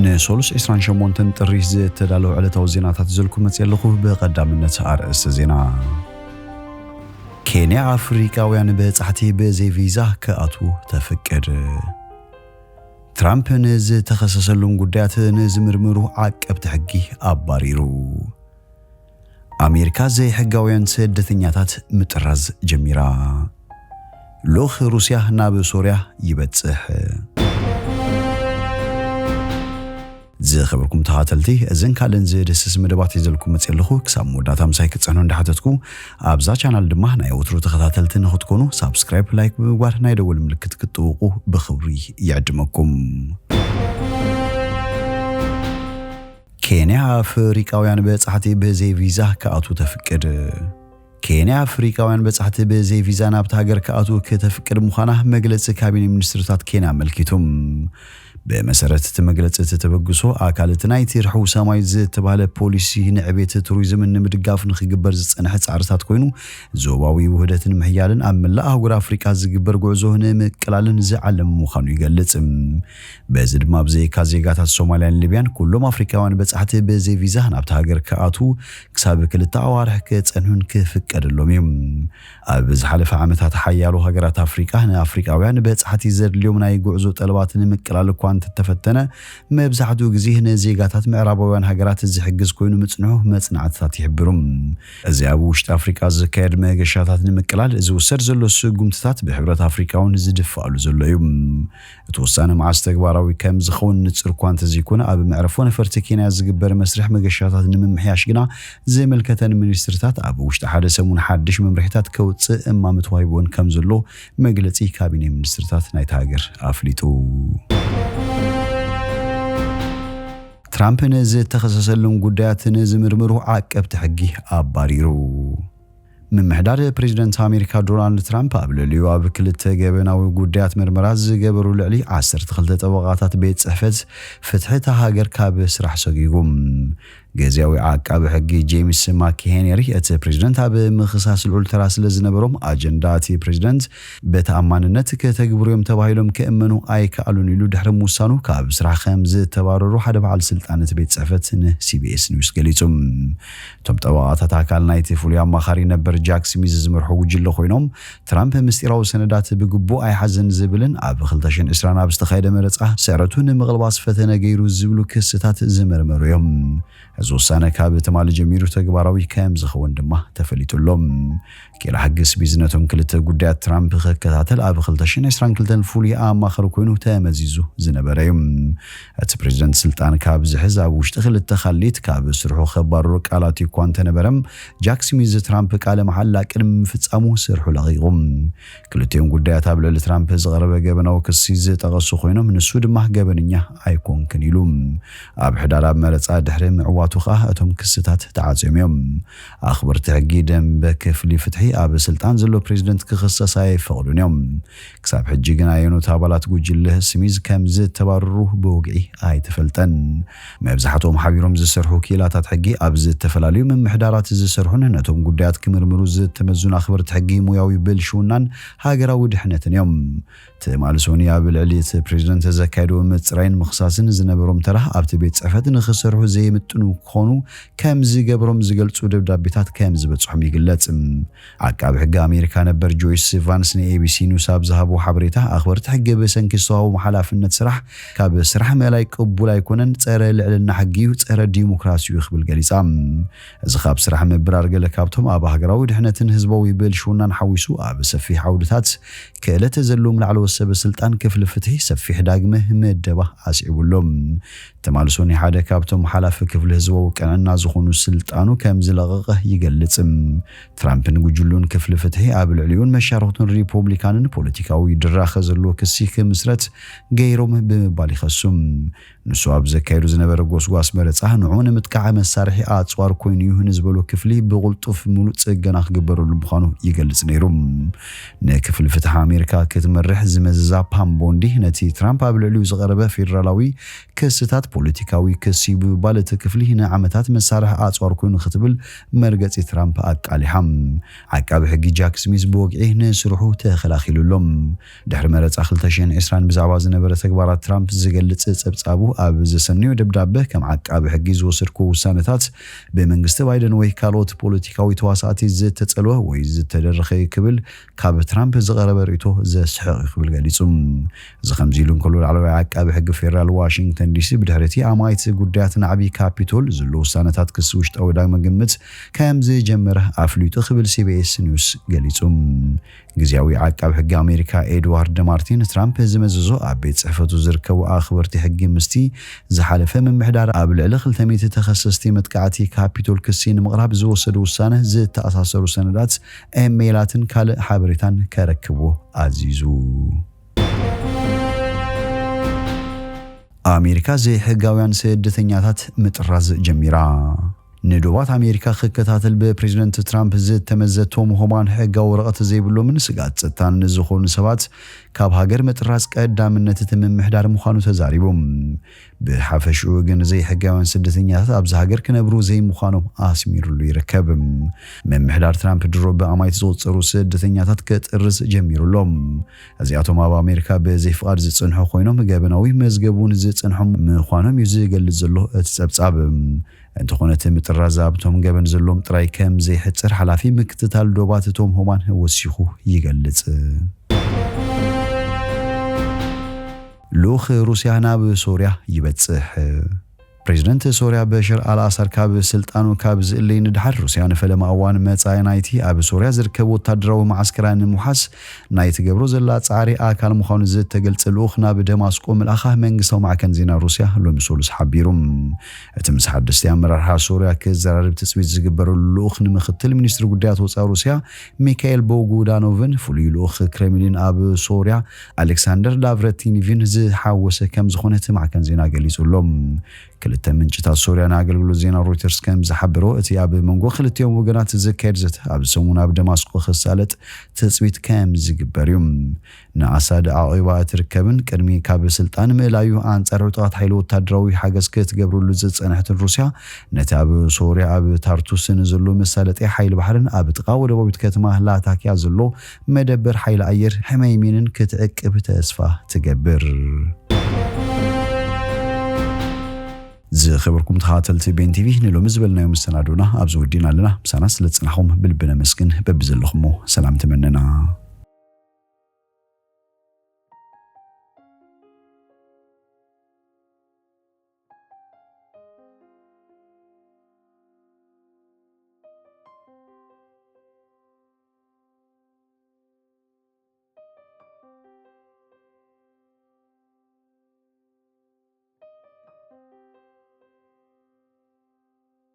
ንሶሉስ ዕስራን ሸሞንተን ጥሪ ዝተዳለዉ ዕለታዊ ዜናታት ዘልኩ መጽእ ኣለኹ። ብቐዳምነት ኣርእስቲ ዜና። ኬንያ ኣፍሪቃውያን በጻሕቲ ብዘይ ቪዛ ክኣትዉ ተፍቅድ። ትራምፕ ንዝተኸሰሰሉን ጉዳያት ንዝምርምሩ ዓቀብቲ ሕጊ ኣባሪሩ። ኣሜሪካ ዘይሕጋውያን ስደተኛታት ምጥራዝ ጀሚራ። ልኡኽ ሩስያ ናብ ሶርያ ይበጽሕ። ዝኸበርኩም ተኸታተልቲ፣ እዘን ካልእን ዝድስስ መደባት ሒዘልኩም መጽእ ኣለኹ። ክሳብ መወዳእታ ምሳይ ክትጸኑ እንዳሓተትኩ፣ ኣብዛ ቻናል ድማ ናይ ወትሩ ተኸታተልቲ ንኽትኮኑ ሳብስክራይብ፣ ላይክ ብምግባር ናይ ደወል ምልክት ክትጥውቑ ብኽብሪ ይዕድመኩም። ኬንያ ኣፍሪቃውያን በጻሕቲ ብዘይ ቪዛ ክኣትዉ ተፍቅድ። ኬንያ ኣፍሪቃውያን በጻሕቲ ብዘይ ቪዛ ናብታ ሃገር ክኣትዉ ከተፍቅድ ምዃና መግለጺ ካቢኔ ሚኒስትርታት ኬንያ ኣመልኪቱ። ብመሰረት እቲ መግለጺ፣ እቲ ተበግሶ ኣካል እቲ ናይቲ ርሑው ሰማይ ዝተባህለ ፖሊሲ ንዕቤት ቱሪዝምን ንምድጋፍ ንኽግበር ዝጸንሐ ጻዕርታት ኮይኑ፣ ዞባዊ ውህደትን ምሕያልን ኣብ መላእ ኣህጉር ኣፍሪቃ ዝግበር ጉዕዞ ንምቅላልን ዝዓለመ ምዃኑ ይገልጽ። በዚ ድማ ብዘይካ ዜጋታት ሶማልያን ሊብያን፣ ኩሎም ኣፍሪቃውያን በጻሕቲ ብዘይ ቪዛ ናብታ ሃገር ክኣትዉ ክሳብ ክልተ ኣዋርሕ ክጸንሑን ክፍቀደሎም እዩ። ኣብ ዝሓለፈ ዓመታት ሓያሎ ሃገራት ኣፍሪቃ ንኣፍሪቃውያን በጻሕቲ ዘድልዮም ናይ ጉዕዞ ጠለባት ንምቅላል እኳ እንተተፈተነ፣ መብዛሕትኡ ግዜ ንዜጋታት ምዕራባውያን ሃገራት ዝሕግዝ ኮይኑ ምጽንሑ መጽናዕትታት ይሕብሩ። እዚ ኣብ ውሽጢ ኣፍሪቃ ዝካየድ መገሻታት ንምቅላል ዝውሰድ ዘሎ ስጉምትታት ብሕብረት ኣፍሪቃ እውን ዝድፋኣሉ ዘሎ እዩ። እቲ ውሳነ መዓስ ተግባራዊ ከም ዝኸውን ንጹር እኳ እንተዘይኮነ፣ ኣብ መዕርፎ ነፈርቲ ኬንያ ዝግበር መስርሕ መገሻታት ንምምሕያሽ ግና ዝምልከተን ሚኒስትርታት ኣብ ውሽጢ ሓደ ሰሙን ሓድሽ መምርሒታት ከውጽእ እማመ ተዋሂብወን ከም ዘሎ መግለጺ ካቢኔ ሚኒስትርታት ናይታ ሃገር ኣፍሊጡ። ትራምፕ ንዝተኸሰሰሉን ጉዳያት ንዝምርምሩ ዓቀብቲ ሕጊ ኣባሪሩ። ምምሕዳር ፕሬዚደንት ኣሜሪካ ዶናልድ ትራምፕ ኣብ ልዕሊኡ ኣብ ክልተ ገበናዊ ጉዳያት ምርመራ ዝገበሩ ልዕሊ ዓሰርተ ክልተ ጠበቓታት ቤት ጽሕፈት ፍትሒ እታ ሃገር ካብ ስራሕ ሰጒጉ። ግዝያዊ ዓቃቢ ሕጊ ጄምስ ማክሄንሪ፣ እቲ ፕሬዚደንት ኣብ ምኽሳስ ልዑል ተራ ስለ ዝነበሮም፣ ኣጀንዳ እቲ ፕሬዚደንት ብተኣማንነት ከተግብሩ እዮም ተባሂሎም ክእመኑ ኣይከኣሉን ኢሉ ድሕሪ ምውሳኑ፣ ካብ ስራሕ ከም ዝተባረሩ ሓደ በዓል ስልጣን እቲ ቤት ጽሕፈት ንሲቢኤስ ኒውስ ገሊጹ። እቶም ጠበቓታት ኣካል ናይቲ ፍሉይ ኣማኻሪ ነበር ጃክ ስሚዝ ዝመርሖ ጉጅለ ኮይኖም፣ ትራምፕ ምስጢራዊ ሰነዳት ብግቡእ ኣይሓዘን ዝብልን ኣብ ክልተ ሽሕን ዕስራን ኣብ ዝተኻየደ መረጻ ስዕረቱ ንምቕልባስ ፈተነ ገይሩ ዝብሉ ክስታት ዝመርመሩ እዮም። እዚ ውሳነ ካብ ትማሊ ጀሚሩ ተግባራዊ ከም ዝኸውን ድማ ተፈሊጡ ኣሎ። ኪላ ሕጊ ስሚዝ ነቶም ክልተ ጉዳያት ትራምፕ ክከታተል ኣብ ክልተ ሽሕን ዕስራን ክልተን ፍሉይ ኣማኻሪ ኮይኑ ተመዚዙ ዝነበረ እዩ። እቲ ፕሬዚደንት ስልጣን ካብ ዝሕዝ ኣብ ውሽጢ ክልተ ካሊት ካብ ስርሑ ከባርሮ ቃላት እኳ እንተነበረ፣ ጃክ ስሚዝ ትራምፕ ቃለ መሓላ ቅድሚ ምፍጻሙ ስርሑ ለቒቑ። ክልቲኦም ጉዳያት ኣብ ልዕሊ ትራምፕ ዝቐረበ ገበናዊ ክሲ ዝጠቐሱ ኮይኖም፣ ንሱ ድማ ገበነኛ ኣይኮንክን ኢሉ። ኣብ ሕዳር ኣብ መረጻ ድሕሪ ምዕዋቱ ከኣ እቶም ክስታት ተዓጽዮም እዮም። ኣኽበርቲ ሕጊ ደንበ ክፍሊ ፍትሒ ኣብ ስልጣን ዘሎ ፕሬዚደንት ክኽሰስ ኣይፈቕዱን እዮም። ክሳብ ሕጂ ግን ኣየኖት ኣባላት ጉጅለ ስሚዝ ከም ዝተባረሩ ብወግዒ ኣይተፈልጠን። መብዛሕትኦም ሓቢሮም ዝሰርሑ ክኢላታት ሕጊ ኣብ ዝተፈላለዩ ምምሕዳራት ዝሰርሑን ነቶም ጉዳያት ክምርምሩ ዝተመዙን ኣኽበርቲ ሕጊ ሙያዊ ብልሽውናን ሃገራዊ ድሕነትን እዮም። ትማሊ ሶኒ ኣብ ልዕሊ እቲ ፕሬዚደንት ዘካየድዎ ምጽራይን ምኽሳስን ዝነበሮም ተራ ኣብቲ ቤት ጽሕፈት ንኽሰርሑ ዘይምጥኑ ክኾኑ ከም ዝገብሮም ዝገልጹ ደብዳቤታት ከም ዝበጽሖም ይግለጽ። ዓቃቢ ሕጊ ኣሜሪካ ነበር ጆይስ ቫንስ ንኤቢሲ ኒውስ ኣብ ዝሃቦ ሓበሬታ፣ ኣኽበርቲ ሕጊ ብሰንኪ ዝተዋህቦም ሓላፍነት ስራሕ ካብ ስራሕ ምእላይ ቅቡል ኣይኮነን፣ ጸረ ልዕልና ሕጊ እዩ፣ ጸረ ዲሞክራሲ እዩ ክብል ገሊጻ። እዚ ካብ ስራሕ ምብራር ገለ ካብቶም ኣብ ሃገራዊ ድሕነትን ህዝባዊ ብልሽውናን ሓዊሱ ኣብ ሰፊሕ ዓውድታት ክእለት ዘለዎም ላዕለዎት ሰበ ስልጣን ክፍሊ ፍትሒ ሰፊሕ ዳግመ ምደባ ኣስዒቡ ኣሎ። ትማሊ ሶኒ ሓደ ካብቶም ሓላፊ ክፍሊ ህዝባዊ ቅንዕና ዝኾኑ ስልጣኑ ከም ዝለቐቐ ይገልጽ። ትራምፕን ጉጅሉን ክፍሊ ፍትሒ ኣብ ልዕሊኡን መሻርኽቱን ሪፖብሊካንን ፖለቲካዊ ድራኸ ዘለዎ ክሲ ክምስረት ገይሮም ብምባል ይኸሱ። ንሱ ኣብ ዘካየዱ ዝነበረ ጎስጓስ መረጻ ንዑ ንምጥቃዕ መሳርሒ ኣጽዋር ኮይኑ እዩ ንዝበሎ ክፍሊ ብቕልጡፍ ምሉእ ጽገና ክግበረሉ ምዃኑ ይገልጽ ነይሩ። ንክፍሊ ፍትሒ ኣሜሪካ ክትመርሕ ዝመዘዛ ፓም ቦንዲ ነቲ ትራምፕ ኣብ ልዕሊኡ ዝቐረበ ፌደራላዊ ክስታት ፖለቲካዊ ክሲ ብምባል እቲ ክፍሊ ንዓመታት መሳርሒ ኣጽዋር ኮይኑ ክትብል መርገጺ ትራምፕ ኣቃሊሓ። ዓቃቢ ሕጊ ጃክ ስሚዝ ብወግዒ ንስርሑ ተኸላኺሉ ኣሎ። ድሕሪ መረጻ ክልተ ሽሕን ዕስራን ብዛዕባ ዝነበረ ተግባራት ትራምፕ ዝገልጽ ጸብጻቡ ኣብ ዘሰነዮ ደብዳበ፣ ከም ዓቃቢ ሕጊ ዝወሰድኩዎ ውሳነታት ብመንግስቲ ባይደን ወይ ካልኦት ፖለቲካዊ ተዋሳእቲ ዝተጸልወ ወይ ዝተደረኸ እዩ ክብል ካብ ትራምፕ ዝቐረበ ርእይቶ ዘስሕቕ እዩ ክብል ገሊጹ። እዚ ከምዚ ኢሉ እንከሎ፣ ላዕለዋይ ዓቃቢ ሕጊ ፌደራል ዋሽንግተን ዲሲ ብድሕሪ እቲ ኣማኢት ጉዳያት ናዕቢ ካፒቶል ዘሎ ውሳነታት ክሲ ውሽጣዊ ዳግመ ግምት ከም ዝጀመረ ኣፍሊጡ ክብል ሲቢኤስ ኒውስ ገሊጹ። ግዝያዊ ዓቃቢ ሕጊ ኣሜሪካ ኤድዋርድ ማርቲን፣ ትራምፕ ዝመዘዞ ኣብ ቤት ጽሕፈቱ ዝርከቡ ኣኽበርቲ ሕጊ ምስቲ ዝሓለፈ ምምሕዳር ኣብ ልዕሊ ክልተ ሚእቲ ተኸሰስቲ መጥቃዕቲ ካፒቶል ክሲ ንምቕራብ ዝወሰዱ ውሳነ ዝተኣሳሰሩ ሰነዳት፣ ኢሜይላትን ካልእ ሓበሬታን ከረክቡ ኣዚዙ። ኣሜሪካ ዘይሕጋውያን ስደተኛታት ምጥራዝ ጀሚራ። ንዶባት ኣሜሪካ ክከታተል ብፕሬዚደንት ትራምፕ ዝተመዘ ቶም ሆማን ሕጋዊ ወረቐት ዘይብሎምን ስግኣት ጸጥታን ዝኾኑ ሰባት ካብ ሃገር ምጥራዝ ቀዳምነት እቲ ምምሕዳር ምዃኑ ተዛሪቡ። ብሓፈሽኡ ግን ዘይሕጋውያን ስደተኛታት ኣብዚ ሃገር ክነብሩ ዘይምዃኖም ኣስሚሩሉ ይርከብ። ምምሕዳር ትራምፕ ድሮ ብኣማይት ዝቑጸሩ ስደተኛታት ክጥርዝ ጀሚሩ ኣሎ። እዚኣቶም ኣብ ኣሜሪካ ብዘይፍቓድ ዝጽንሑ ኮይኖም፣ ገበናዊ መዝገብ እውን ዝጽንሖም ምዃኖም እዩ ዝገልጽ ዘሎ እቲ ጸብጻብ። እንተኾነ እቲ ምጥራዝ ኣብቶም ገበን ዘለዎም ጥራይ ከም ዘይሕጽር ሓላፊ ምክትታል ዶባት ቶም ሆማን ወሲኹ ይገልጽ። ልኡኽ ሩስያ ናብ ሶርያ ይበጽሕ። ፕሬዚደንት ሶርያ በሽር ኣልኣሳድ ካብ ስልጣኑ ካብ ዝእለይ ንድሓር፣ ሩስያ ንፈለማ እዋን መጻኢ ናይቲ ኣብ ሶርያ ዝርከብ ወታደራዊ መዓስከራ ንምውሓስ ናይ ትገብሮ ዘላ ጻዕሪ ኣካል ምዃኑ ዝተገልጸ ልኡኽ ናብ ደማስቆ ምልኣኻ መንግስታዊ ማዕከን ዜና ሩስያ ሎሚ ሰሉስ ሓቢሩ። እቲ ምስ ሓደስቲ ኣመራርሓ ሶርያ ክዘራረብ ትጽቢት ዝግበረሉ ልኡኽ ንምክትል ሚኒስትሪ ጉዳያት ወጻኢ ሩስያ ሚካኤል ቦጉዳኖቭን ፍሉይ ልኡኽ ክሬምሊን ኣብ ሶርያ ኣሌክሳንደር ላቭረቲኒቪን ዝሓወሰ ከም ዝኾነ እቲ ማዕከን ዜና ገሊጹ ኣሎ። ክልተ ምንጭታት ሶርያ ንኣገልግሎት ዜና ሮይተርስ ከም ዝሓበሮ፣ እቲ ኣብ መንጎ ክልቲኦም ወገናት ዝካየድ ዘተ ኣብዚ ሰሙን ኣብ ደማስቆ ክሳለጥ ትጽቢት ከም ዝግበር እዩ። ንኣሳድ ዓቂባ እትርከብን ቅድሚ ካብ ስልጣን ምእላዩ ኣንጻር ዕጡቓት ሓይሊ ወታደራዊ ሓገዝ ክትገብረሉ ዝጸንሐትን ሩስያ፣ ነቲ ኣብ ሶርያ ኣብ ታርቱስ ንዘሎ መሳለጢ ሓይሊ ባሕርን ኣብ ጥቓ ወደባዊት ከተማ ላታኪያ ዘሎ መደበር ሓይሊ ኣየር ሕመይሚንን ክትዕቅብ ተስፋ ትገብር። ዝኸበርኩም ተኸታተልቲ ቤን ቲቪ፣ ንሎሚ ዝበልናዮ መሰናዶና ኣብዚ ወዲእና ኣለና። ምሳና ስለ ዝጸናሕኩም ብልቢ ነመስግን። በብዘለኹሞ ሰላም ትመነና።